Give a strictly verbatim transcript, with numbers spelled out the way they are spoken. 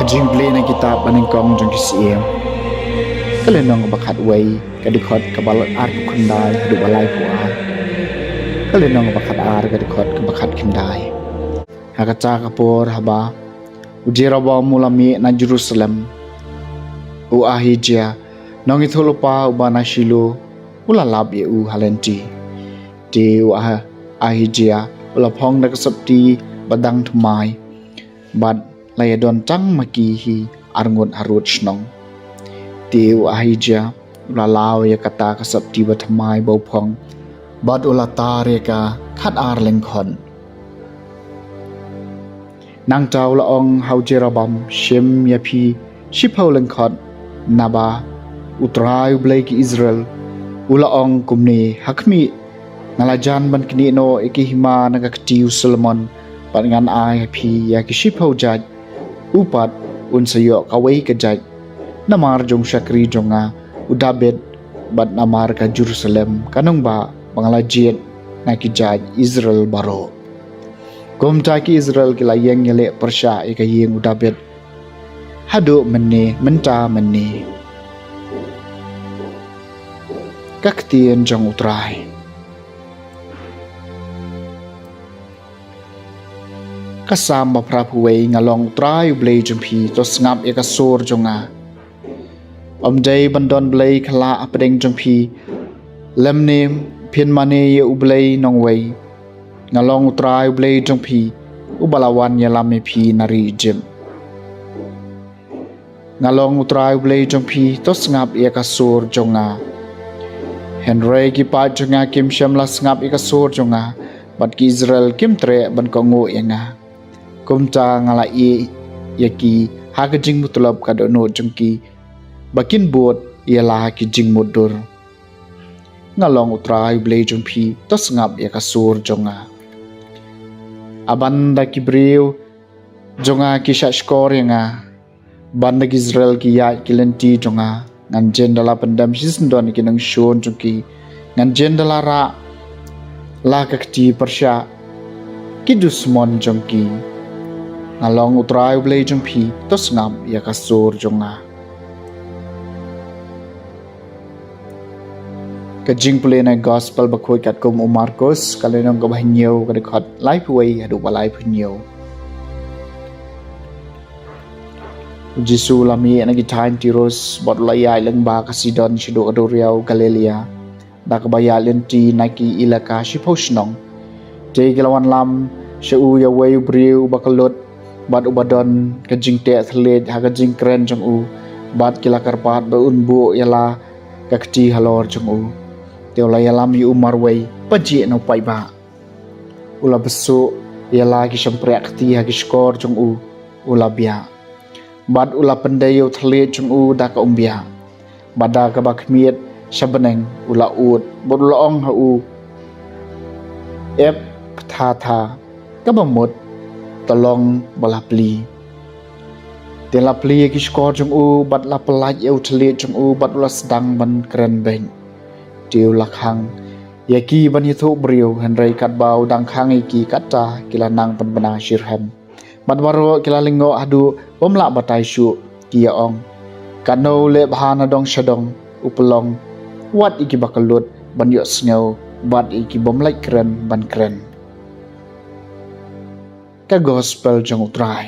Jingpule na kitab ba nyngkong jong ki Syiem. Ka lynnong ba khatwei, ka dkhot kaba arphew khyndai haduh ba laiphew ar. Ka lynnong ba khatar, ka dkhot kaba khatkhyndai. Ha kata ka por haba u Jeroboam u la mih na Jerusalem, u Ahijah, nongïathuhlypa uba na Shilo, u la lap ïa u ha lynti. Te u Ah-, Ahijah u la phong da ka sopti ba dang thymmai, bad la ïadon tang ma ki hi arngut harud shnong. Te u Ahijah u la law ïa kata ka sopti ba thymmai ba u phong, bad u la tar ïa ka khatar lyngkhot. Nangta u la ong ha u Jeroboam, shim ïa phi shiphew lyngkhot, naba U Trai U Blei ki Israel u la ong kumne, ha khmih, nga la jan ban knieh noh ïa ki hima na ka kti u Solomon, bad ngan ai ha phi ïa ki shiphew jait, u pat un sa ïoh kawei ka jait, namar jong u shakri jong nga u David, bad namar ka Jerusalem ka nongbah ba nga la jied na ki jait Israel baroh. Kumta ki Israel ki la ïeng ïaleh pyrshah ïa ka ïing u David haduh mynne, mynta mynne. Ka ktien jong U Trai. Ka Salm ba phraphew wei. Nga long U Trai U Blei jong phi, to sngap ïa ka sur jong nga. Ym dei ban don blei khlak hapdeng jong phi, lymne phin mane ïa u Blei nongwei. Nga long U Trai U Blei jong phi, uba la wan ïalam ïa phi na ri Ijipt. Nga long U Trai U Blei jong phi, to sngap ïa ka sur jong nga. Hynrei ki paid jong nga kim shym la sngap ïa ka sur jong nga, bad ki Israel kim treh ban kohnguh ïa nga. Kumta nga la ïeh ïa ki ha ka jingmutlop ka dohnud jong ki, ba kin bud ïa la ha ki jingmutdur. Nga long U Trai U Blei jong phi, to sngap ïa ka sur jong nga. Haba ki briew jong nga ki shahshkor ïa nga, bad ki Israel ki ïaid ki lynti jong nga, ngan jin da la pyndem shisyndon ïa ki nongshun jong ki, ngan jin da la rah la ka kti pyrshah ki dusmon jong ki. Nga long U Trai U Blei jong phi, to sngap ïa ka sur jong nga. Ka jingpule na Gospel bakhuid katkum u Markus, ka lynnong kaba hynñiew, ka dkhot laiphew wei haduh ba laiphew hynñiew. U Jisu u la mih na ki thaiñ Tirus bad u la ïaid lyngba ka Sidon shaduh ka duriaw Galilea, da kaba ïaid lynti na ki ilaka shiphew shnong. Te ki la wanlam sha u ïa uwei u briew uba kyllut bad uba don ka jingteh thylliej ha ka jingkren jong u, bad ki la kyrpad ba un buh ïa la ka kti halor jong u. Te u la ïalam ïa u marwei, pajih na u paidbah. U la bsuh ïa la ki shympriah kti ha ki shkor jong u, u la biah. Bad u la pyndei ïa u thylliej jong u da ka umbiah. Bad da kaba khmied sha bneng u la ud, bad u la ong ha u, Ephphatha, kaba mut, to long ba la plie. Te la plie ïa ki shkor jong u, bad la pyllait ïa u thylliej jong u, bad u la sdang ban kren beit. Te u la khang ïa ki ban ïathuh briew, hynrei katba u dang khang ïa ki, kata ki la nang pynbna shitrhem. Bad baroh ki la lyngngoh haduh bym lah batai shuh, ki ïa ong, Katno u leh bha na dong sha dong, u pynlong, wat ïa kiba kyllut ban ïohsngew, bad ïa ki bym lait kren ban kren. Ka Gospel jong U Trai.